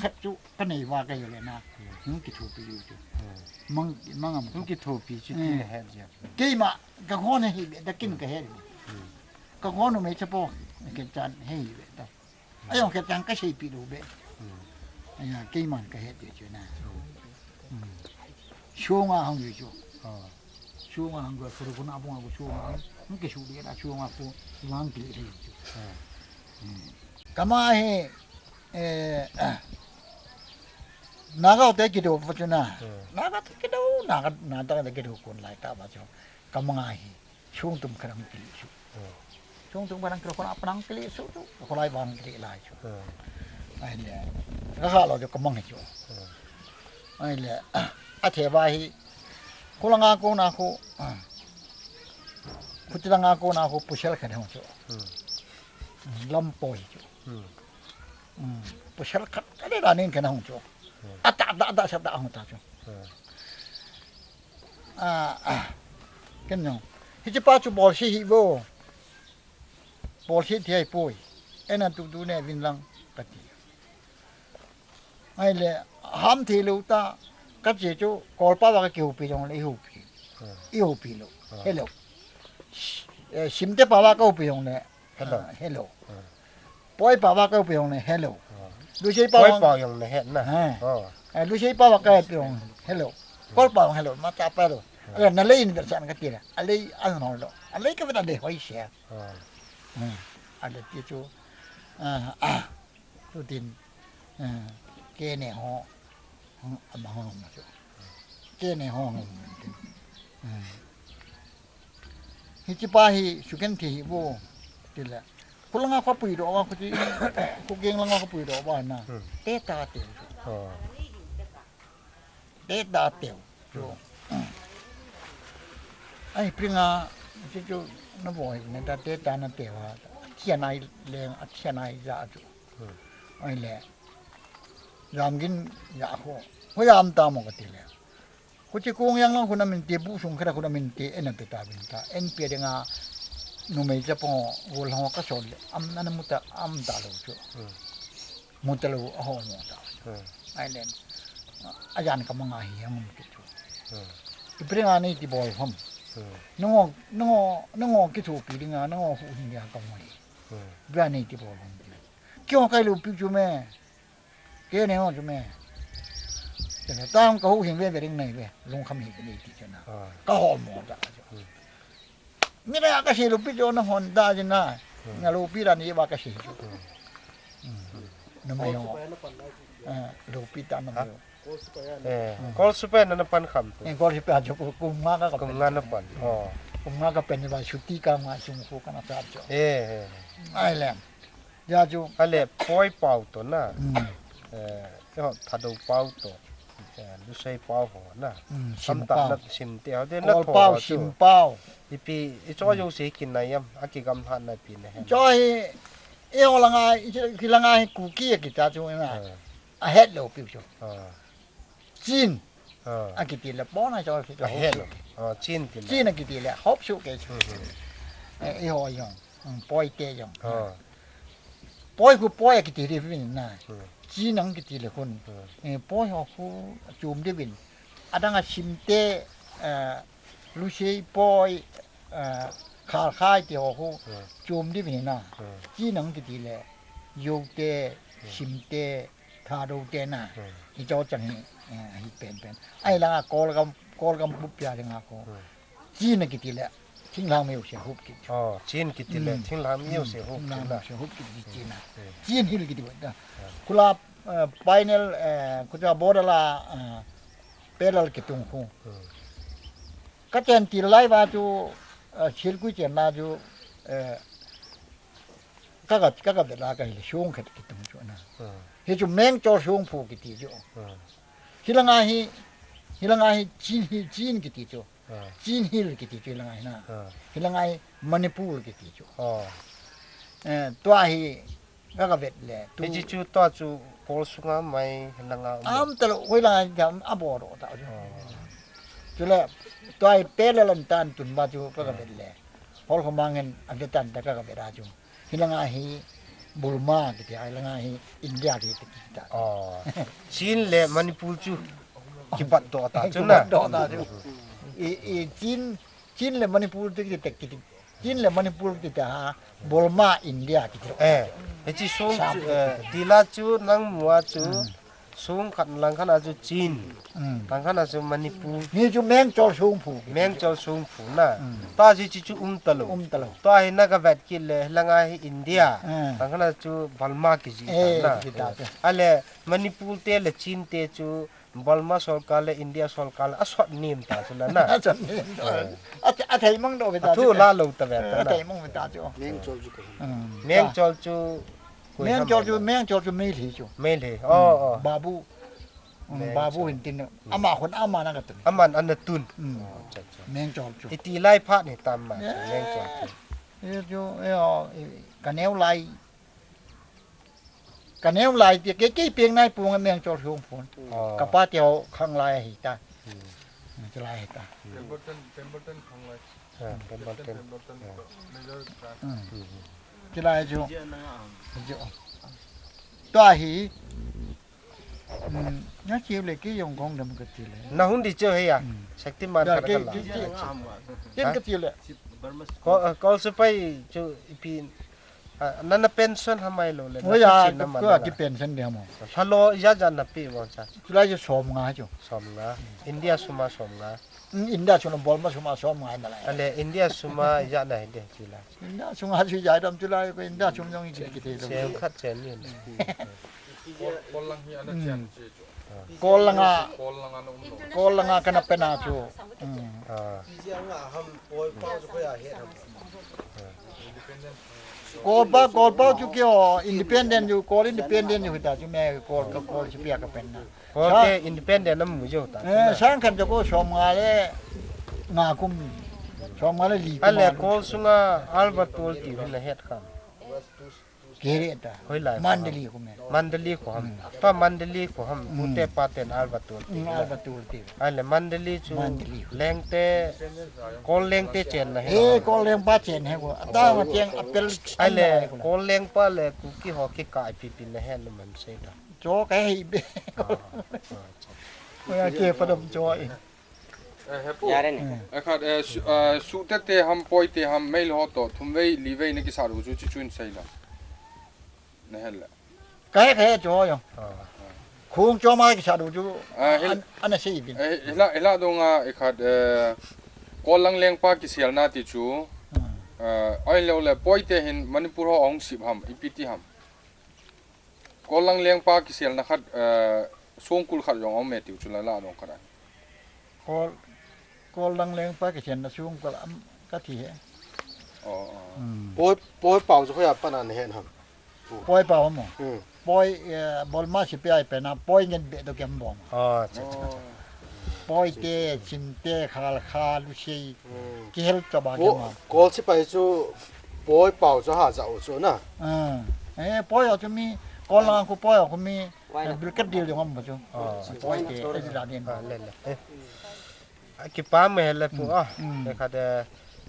Khat chu ka nei va ka hi le na. Hmm. Hung ki thu pi u chu. Hmm. Mang, mang am. Hung ki thu pi chu ti le he ja. Keima, ka khon hi be, da kin ka he. Hmm. Ka khon u me chapo, ke chan he be ta. Ayong ke chan ka sei pi lo be. Hmm. Aya, keiman ka he de chu na. Hmm. Sunga hang yu chu. Ah. Sunga hang yu, furu kuna bunga ku sunga hang. Hung ke su de da sunga ku, wang ki he chu. Ah. Hmm. Kama he, eh, Naga te kido pa chu na. Hmm. Naga te kido, Naga, Naga te kido kun lai ta pa chu. Kama nga hi. Sung tum kharang kili su. Hmm. Sung tum kharang kilo kona panang kili su tu. Kholai bang kili lai su. Hmm. Ai le. Ka ha lo jo kamang hi jo. Hmm. Ai le. A the ba hi. Khulanga ko na ko. Khuti langa ko na ko pusel khan ho jo. Hmm. Lam poi jo. Hmm. Hmm. Pusel khat ka le da nin khan ho jo. Hmm. A ta da da sa da ho ta jo. Hmm. Ah, ah. Ken jong. Hiche pa chu bolse hi vo. Bolse thi ahipoi. Eina tutu ne vin lang kati. Ai le, ham thi lou ta, ka che chu, kolpa va ka kihupi jong le ihupi. Hmm. Ihupi lou. Hmm. Hello. Eh, Simte pa va ka hupi jong le. Hello. Ah, hello. Hmm. Poi pa va ka hupi jong le, hello. Hmm. Lusei pa Poi vang. Pa jong le, he na. Ha. Oh. Eh, Lusei pa va ka hupi jong, hello. Kolpa jong, hello. Ma ta pa lo. Hmm. Ale, na lei ni da san ka ti le. Ale, a no lo. Ale ka va da le hoi se. Ah. Hmm. Ale ti chu. Ah, ah. Tu tin. Ah. Ke ne ho. Hmm, ama ho ma chu. Ke ne ho ho. Hmm. Hiche pa hi, suken thi hi bo. Ti le. Khulanga kho pui do wa, khuti. Khugeng langa kho pui do wa na. Hmm. Te ta te. Oh. Te ta teu. Chu. Ai, pringa, chu chu, na bo hi, na ta te ta na te wa. Thia nai leng, a thia nai ja chu. Hmm. Ai le. Jam gin ja ho. Ho jam ta mo ka ti le. Khuti kung yang lang khu na min te bu sung kha khu na min te en a pe ta bin ta. En pe de nga numei cha pong gol ho ka sol le. Am na na mu ta am ta lo chu. Hmm. Mu ta lou a ho mo ta. Hmm. Ai len. A jan ka manga hi hang um ki chu. Hmm. I pringa nei ti bol ham. Hmm. Nungo, nungo, nungo ki thu pi dinga, nungo hu hin dia ka mo hi. Hmm. Bia nei ti bol ham. Ki ho kai lou pi chu me. Ke ne ho chu me. Te ne tang ka hu hin ve ve ding nei ve. Lung kham hi nei ti chu na. Ah. Ka ho mo ta chu. Hmm. Ni na ka si lupi jo na hon da ji na. Hmm. Na lupi da ni ba ka si. Hmm. Hmm. Na mai ho. Eh, lupi ta na mai ho. Eh, kol super na na pan kham tu. Eh, kol super jo ku, kum nga ka Kum nga na pan. Oh. Kum nga ka pen ni ba suti ka nga sung ko ka na sa jo. Eh, eh. Ai lem. Ja chu. Ale, poi pau to na. Hmm. Eh, ho, Thadou pau to. Eh, Lusei pau ho na. Hmm, sim Samtah pau. Na sim te ho, de na Kol tho pau, ho chu. Sim pau. Ipi, i cho yo se kin na yam, a ki gam hlat na pi na hen. Cho hi, i ho langa, i chi, ki langa hi Kuki a ki ta chu na. Eh. A het lo piu chu. Ah. Chin. Ah. A kiti le pon a cho ki A het lo. Ah, Chin ti le. Chin a kiti le hop su ke chu. Hmm, hmm. Eh, i ho jong. Hmm, poi te jong. Ah. Poi khu poi a kiti le vin na. Hmm. Chin ang kiti le khun. Hmm. Eh, poi ho khu chum de vin. Adang a sim te, eh, Lusei poi, eh, Khalkhai ti ho khu Hmm. chum de vin na. Hmm. Chin ang kiti le. Yo te, Hmm. Sim te, Thadou te na. Hmm. Hi cho chang hi, eh, hi pen pen. Ai langa Kolgam, Kolgam bup pia dinga ko. Hmm. Chin a kiti le, thinglhang mi u se hup kit. Oh, Chin kiti le, Hmm. thinglhang mi u se Hmm. hup Thinglhang kit mi na. U se hup kit Chin a. Hmm. Chin Hill kiti ba da. Hmm. Khula, eh, Painel, eh, khucha border la, eh, parallel kitung khu. Hmm. Ka chen til lai va chu, eh, Chilkui chen la chu, eh, Ka ka, ka ka vela ka hi le sung khat kitung chu na. Hmm. Hi chu Mengchol sung phu kiti chu. Hmm. Hi langa hi, hi langa hi Chin hi, Chin kiti chu. Hmm. Chin Hill kiti chu hi langa hi na. Hmm. Hi langa hi Manipur kiti chu. Oh. Eh, tua hi, ka ka vet le. Tu Hichi chu tua chu Paul sunga mai langa um. Am talo, koi langa jam, a bo ro ta. Oh. Chule, tua hi pe le lan tan tun ba chu ka ka vet le. Hol ko mang hen, a vet tan ta ka ka vet a chu. Hi langa hi Burma kiti, a langa hi India kiti ta. Oh. Chin le Manipur chu kipat do ta chu na. Kipat do ta chu. I, i Chin, Chin le Manipur chu kiti tek kiti. Chin le Manipur kiti ta ha, Burma, India kiti. Eh, hichi sung, Sam. Eh, tila chu nang mua chu, Hmm. sung khat lang khat a chu Chin. Hmm. Lang khat a chu Manipur. Ni chu Mengchol sung phu. Mengchol sung phu na. Hmm. Ta ji chi chu um talo. Um talo. Ta hi na ka vet kit le, langa hi India. Hmm. Lang khat a chu Burma kiji Eh, ta na. Kiji ta Eh. te. Ale Manipur te le Chin te chu Burma sorkar le India sorkar le a sot nim ta chu la na. A sot nim ta. Eh. A, a thei mang do ve ta A thu chu. la lo ta ve ta A na. thei mang ve ta chu. Mengchol chu ko hin. Hmm. Mengchol chu ko Mengchol ham chu, na. Mengchol chu Meitei chu. Meitei. Hmm. Oh, oh. Babu. Hmm, Mengchol. Babu hin tin. Hmm. Ama khun ama na ka tun. Aman ana tun. Hmm. Oh, acha, acha. Mengchol chu. Iti lai phat ni tam ma chu, Yeah. Mengchol chu. Ye chu, eh, oh, eh, ka neo lai. Ka neo lai ti, ke, ke peng nai pung a Mengchol sung phun. Oh. Ka pa ti ho khang lai hi ta. Hmm. Hmm, ti lai hi ta. Pemberton, Pemberton khang lai. Ah, Pemberton. Pemberton, Yeah. Major Branch. Hmm. Hmm. Ti lai chu. Ji na nga ang. Ji. Tua hi. Hmm, na chi le ki yong kong dam ka ti le. Na hun di chu he ya. Hmm. Shaktiman Da ka ki, ka la. ki, ki, Ha? kin ka ti le. Ko, eh, ko se pai chu ipi Ah, nana pension hamai lo le, Oh, na ya, kichena ko, man ko la. ki pension de mo. Halo, ya, ya na pi mo cha. Chulai chu som nga chu. Som nga. India suma som nga. Mm, India suma Burma suma som nga na la. Ale, India suma ya na hinde chila. India suma chu ya dam chulai ko India sum jong ki ki thei lo. Sem khat chen ni. Kol, Kol lang hi ana Mm. chen che chu. Kol langa, Kol lang ana um lo. Kol langa kana pena chu. Mm. Ah. Independent. Kol pa, Kol pa chu kio, independent chu, Kol independent chu hita chu me, Kol ka, Kol chu pia ka pen na. Kol Sa- ke independent nam mu jo ta. Eh, sang khan chu ko som nga le nga kum. Som nga le li kum Ale a Kol sunga Albert Tol ti hin la het kham. Kere ta. Hoi lai Mandali ko me. Mandali ko ham. Hmm. Pa Mandali ko ham. Hmm. Pute pa ten Albert Tol ti. Hmm, Albert Tol ti. Ale Mandali chu Mandali. Lengte, Kol lengte chen na he. Eh, Kol lengpa chen he ko. Ata ma chen apel Ale, ko. Kol lengpa le Kuki ho kikah pipi na he na man se ta. Cho ka he be. Ah, ah, ah. Oya ke pa dam cho e. Eh, he pu. Yare ne. Eh. Eh, khat, eh, su-, eh, sute te ham, poi te ham, mei lo to, thum vei, li vei na kisa ru chu chi chun sai la. Na hel la. Ka he, ka he cho yo. Ah. Khung cho ma kisa ru chu. Ah, hel- An, ana sei bin. Eh, hela, hela dong a, eh, khat, eh, Kol lang lengpa kisel na ti chu. Hmm. Eh, oi lo le, poi te hin Manipur ho ong sip ham, ipi ti ham. Kol lang lengpa kiselna khat, eh, songkul khat jong aume tiu chu la la dong khat a. Kol, Kol lang lengpa kiselna songkul am ka ti he. Oh, oh. Hmm. Poi, poi pau chu hoiya pat na he ham. Poi pau mo. Hmm. Poi, eh, Burma sipai pen a poi ngen be do kem bom. Ah, cha, cha, cha. Oh. Poi te, Chin te, Khal kha, Lusei, Hmm. kihel cha ba Ko-, kema. Kol sipai chu poi pau chu ha ja u chu na. Ah. Eh, poi a chu mi, Kol lang khu poi a khu mi, Why eh, not? Bilkat dil jong am ba chu. Ah. Poi te, eh, la din. Ah, le, le. Eh. A kipa me le pu Hmm. a. Hmm. Eh, khat, eh,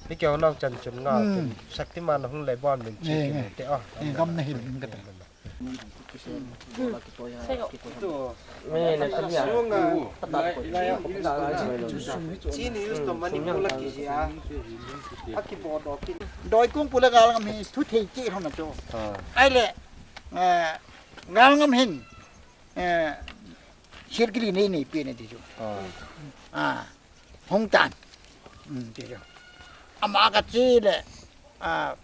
ni keu nau chan chun nga Hmm. chun. Shaktiman hung le bom min chi Eh, ki eh. te a. Eh, gam na hil min ka ta. Chini use to Manipur la kiji a. A kibo to kin. Doi kung pu le gal ngam hi thu thei chi hon na cho. Ah. Ai le, eh, gal ngam hin, eh, sir kili nei nei pe ne ti cho. Ah. Ah. Hung tan. Hmm, ti chu. Ama ka chi le, a,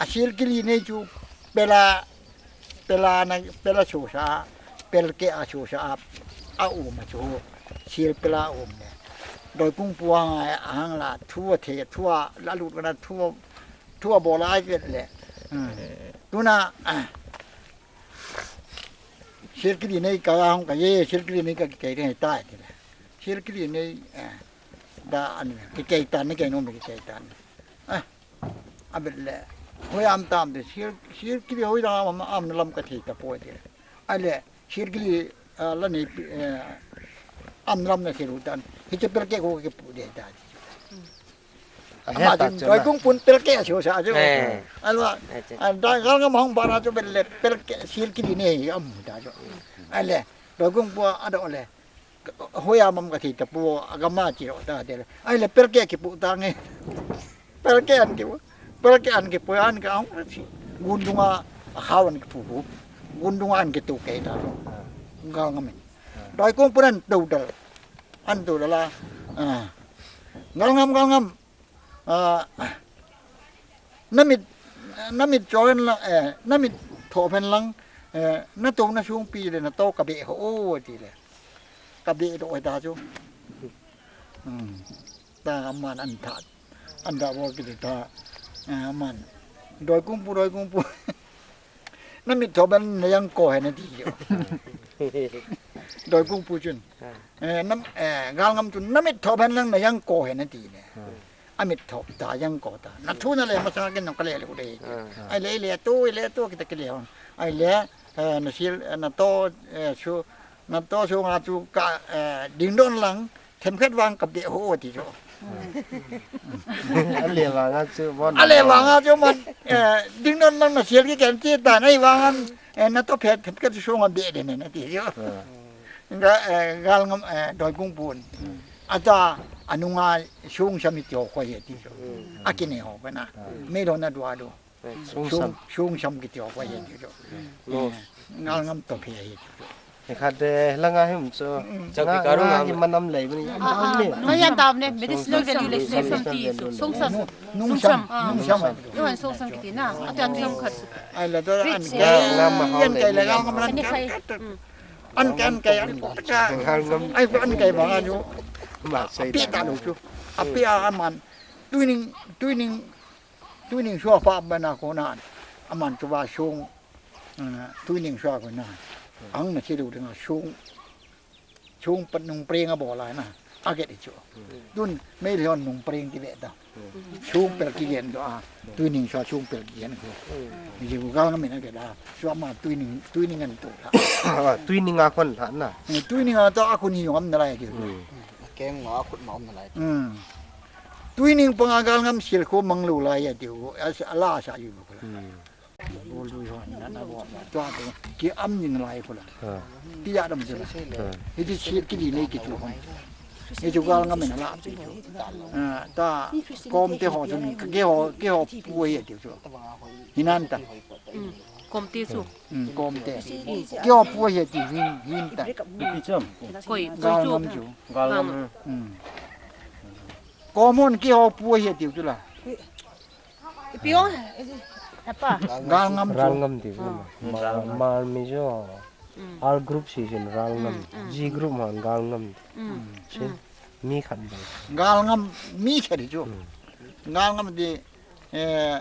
a sil kili nei chu pela, pela na, pela chu sa, pel ke a chu sa, a, a um a chu, sil pela um ne. Doi kung pu a ngai a hang la, thu a the, thu a la lut ka na, thu a, thu a bol a ai vet le. Hmm. Tuna, a, Sir kili nei ka hong ka ye, sir kili nei ka kei nei ta ti le. Sir kili nei, eh, da an kei tan, kei nom kei tan. Ah, a bet le. Hoi am tam te, sir, sir kili hoi dang am, am na lam ka thei tapoi te. Ahile, sir kili, ah, la nei, eh, am lam na sir u tan. Hiche pelke ko kipu de ta. Ahe ama ta jin chu doi na. Kung pun pelke a chu sa chu. Eh. Alwa, eh, chu. Ah, da gal ngam hong ba na chu bel le pelke sir kili nei am ta chu. Ahile, doi kung pu a do le. Hoi am am ka thei tapoi, agam a chi ro ta te le. Ahile pelke kipu ta nge. Pelke an kipu. Pelke an kipu an ka ang chi. Gun dunga a khau an kipu pu. Gun dunga an kitu ke ta. Gal ngam in. Doi kung pu nan tu dal. An tu dal a. Ah. Gal ngam, gal ngam. Ah, na mit, na mit cho hen lang, eh, na mit tho hen lang, eh, na to na sung pi le na to ka be ho o ti le. Ka be do ta chu. Hmm. Ta aman an tha, an da bo ki ta, eh, aman. Doi kung pu, doi kung pu. Na mit tho hen na yang ko hen na ti chu. Doi kung pu chun. Eh, nam, eh, gal ngam chun na mit tho hen lang na yang ko hen na ti le. A mit tho ta yang ko ta. Na thu na le masa ken nong ka le le u de. Ai le, le tu, le tu kita ki le hon. Ahile, eh, na sil, eh, na to, eh, su, na to su nga chu ka, eh, ding don lang, themkhat vang ka be ho ti chu. A le vang a chu bon. A le vang a chu man, eh, ding don lang na sil ki ken ti ta, na i vang an, eh, na to phet themkhat su nga be de ne na ti chu. Nga, eh, gal ngam, eh, doi kung pun. Ata, anunga sung sam i ti ho ko ye ti chu. A ki ne ho ko na. Me lo na dua do. Sung sam. Sung, sung sam kiti ho ko ye ti chu. Eh, gal ngam to phe ye ti chu. Ekhat de langa him chu. Chak nga, pi karu nga ngam. Hi manam lei bani. Ah, ah, ni. Nga yan tam ne, medicinal value le sung sam ti chu. Sung sam. Nung, nung sam, nung sam. Yo han sung sam kiti na. Ati an sung khat. Ai la to an. Nga, nga ma hau yan le kai le ni. Gal ngam an kai. An kai, an kai, an kai. Gal ngam. Ai ko an kai ba nga chu. Ma sei. Api ta ta lo chu. Api a aman. Tuining, tuining Tuining sua pa bana ko na, aman chu va sung, ah, tuining sua ko na. Ang na chilu dinga sung, sung pat nung preng a bola na. A get chu. Tun, mei leon nung preng ki ve ta. Sung pel ki gen do a, tuining sua sung pel ki gen ko. Ni ji gal ngam in a get a, sua ma tuining, tuining an tu la. Tuining a kon la na. Ni tuining a to a kun hi ngam na lai ki. Keng nga khut ma um na lai. Tuining panga gal ngam sil ko mang lo lai ya tiu, a la sa yu ko la. Bol lui ho na na bo. Tua tu ki am ning lai ko la. Ti ya dam tu la. Hi ti sil ki di nei ki tu hon. Hi tu gal ngam na la pi tu. Ah, ta kom te ho tu ni ke ho, ke ho pu ye tiu tu. Hinan ta. Kom te su. Kom te. Ke ho pu ye tiu hin, hin ta. Koi, gal ngam chu. Gal ngam. Kom hon ke ho pu ye tiu tu la. Ipi ong, eh, apa? Gal ngam chu. Ral ngam ti. Mal, mal mi jo. R group si jin ral ngam. G group man gal ngam ti. Sin. Mi khat ba. Gal ngam mi khat chu. Gal ngam ti, eh,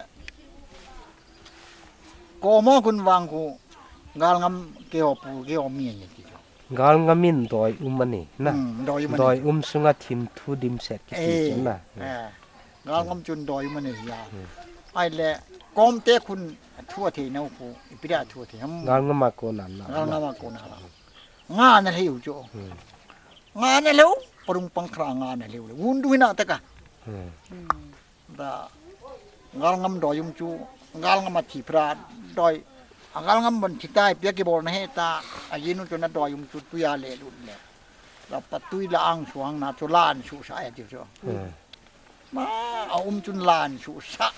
komo kun vang ku gal ngam ke ho pu ke ho mi ye ti chu. Gal ngam in doi um ani, na. Doi um sunga thim thu dimset kiti chu na. Gal ngam chun doi um ani ya. Ai le, kom te khun thu a thei nau pu, ipi da thu a thei ham. Gal ngam a ko na na. Gal ngam a ko na la. Nga na leu chu. Nga na leu, parung pang khra nga na leu le. Wun du na ta ka. Da, gal ngam doi um chu, gal ngam a thi pra doi, a gal ngam bon thi tai, pia ki bol na he ta, a yin u chu na doi um chu, tui a le lut le. La pa tui la ang suang na chu lan su sa ya ti chu. Ma, a um chun lan su sa.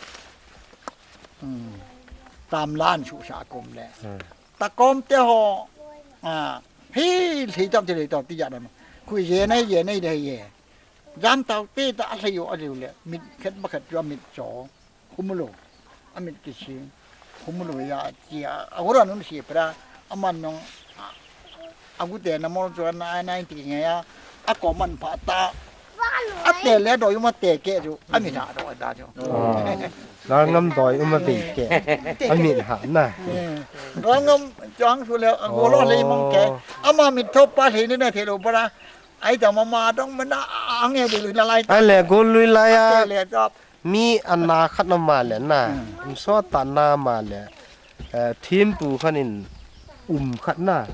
Tam lan su sa kum le. Ta kom te ho, a, hi, hi tam te le tam ti ya da ma. Khu ye nei, ye nei de ye. Jam tau te ta a hlei u a liu le, mit khat ba khat chu a mit cho, khum u lo, a mit kising, khum u lo ya, chia, a gura nun si pra, a man nong, a, a gu te na mol chu na, a nai ti nge ya, a ko man pha ta, a te le doi um a te ke chu, a mit ha do ta chu. Gal ngam doi um a ve ke, a mit ha na. Gal ngam chang su le, a go lo le mong ke, a ma mit tho pa hlei ni na the lo pra, Ai ta mama dong mana ange de lui la lai ta. Ai le gol lui lai a. Le ta. Mi ana khat na ma le na, um so ta na ma le, eh, thim pu khan in um khat na,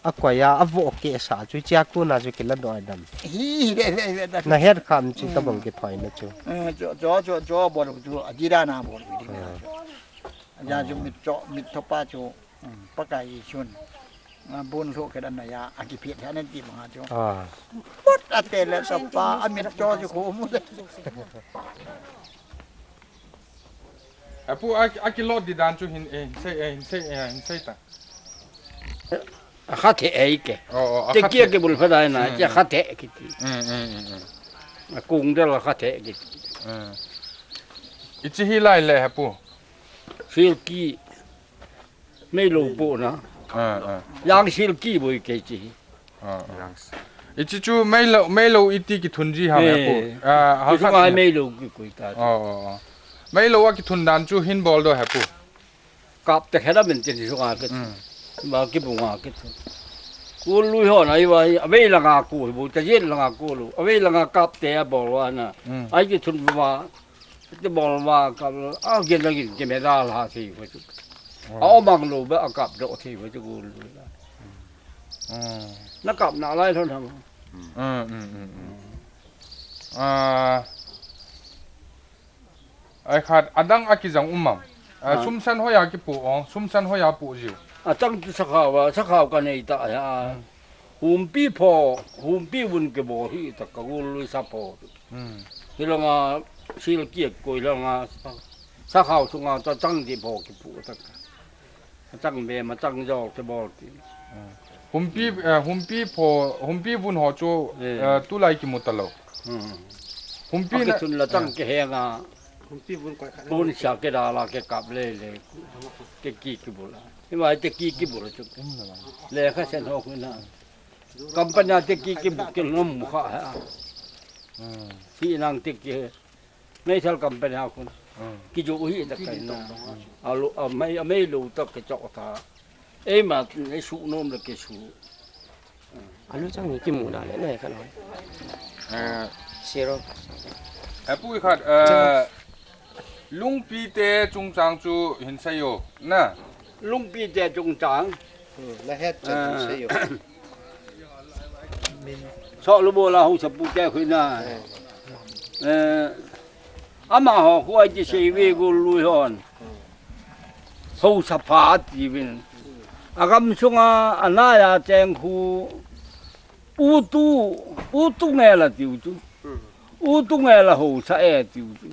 a koi a, a vo ke sa chu chia ku na chu kila doi dam. Hi, hi, de, de, de, de. Na het kham chi ta bang ki thoi na chu. Eh, cho, cho, cho, cho, bol chu, a ji da na bol chu, di na chu. A ja chu mit cho, mit tho pa chu. Pakai Jesun, a, bun lhu khe dan na ya, a kiphiat hia nan ti banga chu. Put a te le sa pa, a mit cho chu khu mu le. A pu a, a kilot di dan chu hin, eh, hin sei, eh, hin sei, eh, hin sei ta. A kha the ei ke. Oh, oh, a kha the. Te kia ke bul pha dai na, mm, kia kha the ki ti. Mm, mm, mm, mm. A kung del a kha the ki ti. Mm. I chi hi lai le ha pu. Silki. Meilou po na. Ah, ah. Yang silki boi kei chi. Ah, ah. Yang s-, ichi chu meilou, meilou iti kithun ji ham ya po. Eh. Ah, hal khat sunga ni. Meilou kikoi ta. Oh, oh, oh. Meilou a kithun dan chu hin bol do ha po. Kap te khela men tin sunga ke. Mm. Ma kibunga ke thu. Kul lui ho na i wa, a vei langa ku, bu ta yen langa ku lu. A vei langa kap te a bol wa na. Mm. Ai kithun wa. Te bol va ka, a gen la gin ke me da la thei ho chu. Oh. A omang lo ba a kap do thei ho chu gul. Mm. Na kap na lai thon ham. Mm, mm, mm, mm. Ah, ai khat adang a kijang um am. Ah, ah. Sumsan hoya kipu ong, sumsan hoya pu jiu. A tang tu sakhaw, sakhaw ka nei ta ya. Mm. Humpi pho, humpi vun kibol hi ta ka gul lui sa pho. Hmm. Hilanga silki koi langa sa, sakhaw sunga ta chang di pho kipu ta ka. Chang be ma chang jo kibol ti. Hmm. Humpi, eh, humpi pho, humpi vun ho chu, eh, tulai kimu ta lo. Hmm. Humpi na, chun la chang, eh, kihenga. Humpi vun koi khat. Pun sia ke da la ke kap le le. Ke ki kibul. Hi mai te ki kibul chu. Le kha sen ho khu na. Company te ki, ki, ki nom kha ha. Hmm. Si nang te ki. Meithal company ha khun. Hmm. Ki jo hi ta kai na. A lo, a mai, a mai lo ta ke chok ta. Ei ma, ei su nom le ke su. A lu chang ni ki mu na le, na khan. Eh. Siro. A pu khat, eh, lungpi te chungchang chu hin sei o. Na. Lungpi te chungchang. Hmm, na het chan, ah, sei o. So lu bo la ho sa pu te khu na. Eh, ama ho khu ai ti sei ve gu lui hon. Ho sa pha ti vin. A gam sunga a na ya cheng khu u tu, u tu nge la tiu chu. U tu nge la ho sa e tiu chu.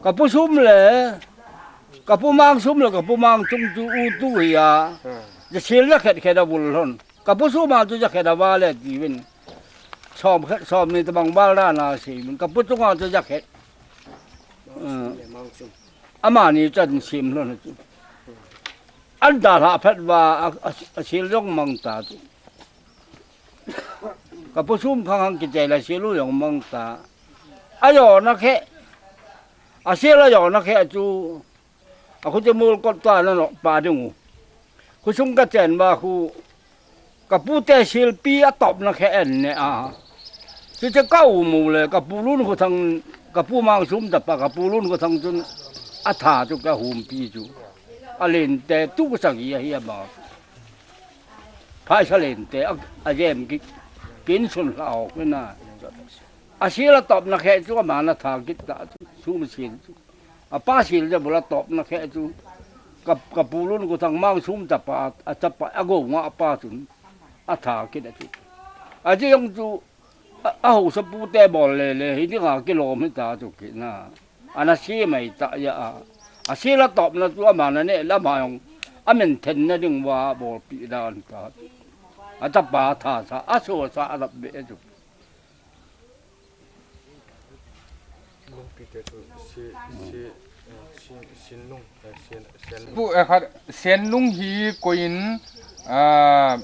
Ka pu sum le, ka pu mang sum le, ka pu mang chung chu u tu hi a. Hmm. Ja sil ja khet khet a vul lhon. Ka pu sum a chu ja khet a va le ti vin. Som khet, som ni ta bang val da na si vin. Ka pu chung a chu ja khet. Hmm. Amani chan sim lhon chu. An da hla phet va a, a, a sil jong mang ta chu. Ka pu sum khang khang kichai la sil u jong mang ta. A jo na khe. A sil a jo na khe chu. A khu te mul kot ta na nok pa ding u. Khu sung ka chen ba khu. Ka pu te silpi a top na khe en ne a. Chu che ka u mu le ka pu lun khu thang, ka pu mang sum ta pa ka pu lun khu thang chun a tha chu ka humpi chu. A len te tu ka sagi a hi a ba. Phaisa len te a, a jem ki, kin sun hla ok na. A sil a top na khe chu ama na tha kit ta chu, sum sil chu. A pa sil ja bula top na khe chu. Ka, ka pu lun khu thang mang sum ta pa, a cha pa, a go nga a pa chun. A tha kit a chu. A chi jong chu, A, a hausa pu te bol le le, hi dinga kilom hi ta chu ki na. Ana si mai ta ya a. A si la top na chu ama na ne la ma jong. A men then na ding va bol pi dan ta. A ta pa tha sa, a so sa a lap be chu. Lungpi te chu si, si, eh, si, sin lung. Pu, eh, khat, Senlung hi koiin, ah,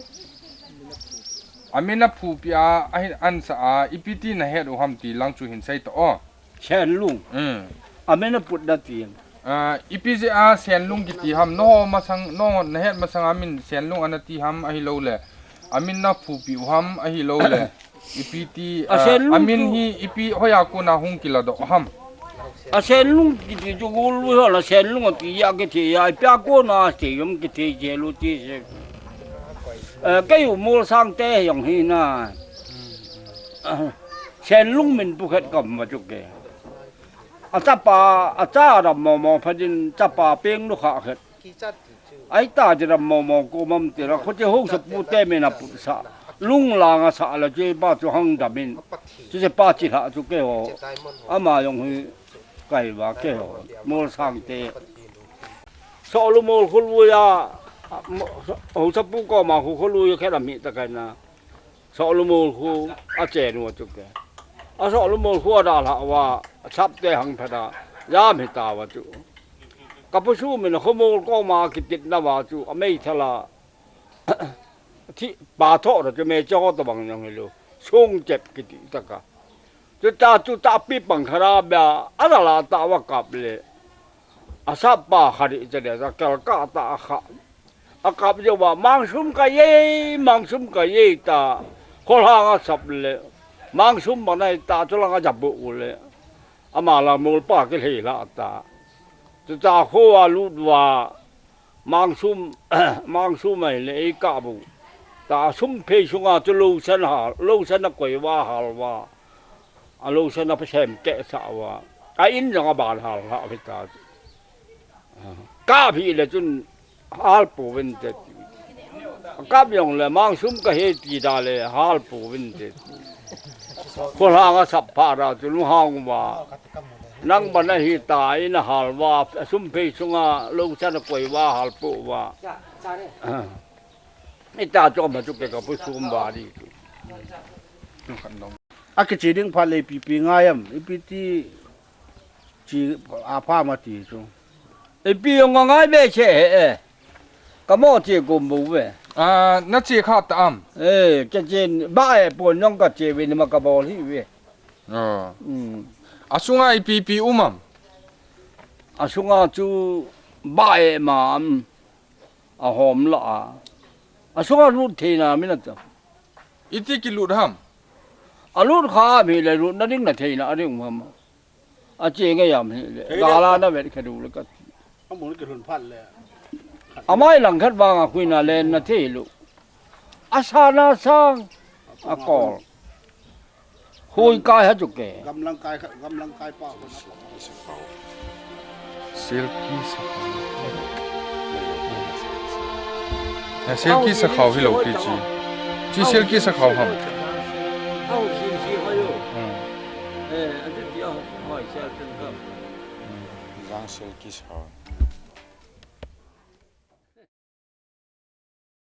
amin aphupi a, ahin ansa a, ipi ti nahet u ham ti lang chu hin sei ta o. Senlung. Hmm. Amin aput na ti. Ah, ipi jeh a Senlung kiti ham, nangho masang, nangho nahet masang amin Senlung ana ti ham ahilou le. Amin naphupi u ham ahilou le. Ipi ti, a, ah, Senlung amin chu hi ipi hoiya kona hung kiladoh ham. A Senlung kiti chu gul lu hon a Senlung a ti a kiti a, i pia ko na ti yom kiti je lu ti se. Eh, kei u mol sang te yong hi na. Ah, Senlung min pu khet kam ma chu ke. A chapa, a cha ram mo mo pha din chapa peng nu kha khet. Ai ta ji ram mo mo ko mam ti la, kho ti ho sa pu te min a pu sa. Lung la nga sa la je ba chu hang da min. Chu je pa chi la chu ke ho. Ama yong hi. Kai va ke ho, mol sang te. So lu mol khul vu ya, ho sa pu ko ma khu khul vu ya khe la mi ta kai na. So lu mol khu a che nu chu ke. A so lu mol khu a da la wa, a chap te hang pha da, ya mi ta wa chu. Ka pu su mi na khu mol ko ma ki tit na wa chu, a mei tha la. Thi pa tho ra chu me cho to bang yong hi lu. Sung chep ki ti ta ka. Chu ta chu ta pi pang khara ba, a la la ta wa kap le. A sa pa kha ri che le, ta kal ka ta kha. A kap je wa, mang sum ka ye, mang sum ka ye ta. Kho la nga sap le. Mang sum ba nai ta chu la nga ja bu u le. Ama la mol pa ki le la ta. Chu ta kho wa lu wa. Mang sum, mang sum ai le ei ka bu. Ta sum phei sunga chu lo san ha, lo san a koi wa hal wa. A lo san a pa sem ke sa wa. A in jong a ban hal ha phi ta. Ka phi le chun hal pu vin te. Ka yong le mang sum ka he ti da le hal pu vin te. Kho la nga sap pha ra chu lu hang wa. Nang ba na hi ta in a hal wa, a sum phei sunga lo san a koi wa hal pu wa. I ta cho ma chu ke ka pu sum ba di. A ki chi ding pha le pi pi ngai am, i pi ti chi a pha ma ti chu. I pi yong ngai be che he e. Ka mo che kum bu ve. A, na che kha ta am. Eh, ke che ba e pon yong ka che ve ni ma ka bol hi ve. Oh. Mm. A sunga ipi ipi um am? A sunga chu ba e ma am, a hom la a. A sunga lut theina min a ta. Iti ki lut ham? A lut kha mi le lut na ding na theina a ding um ham. A che nge yam hi le. Thei le. Gala na vet kha du le ka. A mun ki lhun phat le. A mai lang khat vang a khuina le na thei lu. A sa na sang. A kol. Hui kai ha chu ke. Gamlang kai kha, gamlang kai pa. Silky Sakhau. Eh, Silky Sakhau hi lo ki chi. Chi Silky Sakhau ham. Au, si, si, ha yo. Hmm. Eh, a chu ti a, hoi, sia chen ka. Vang Silky Sakhau.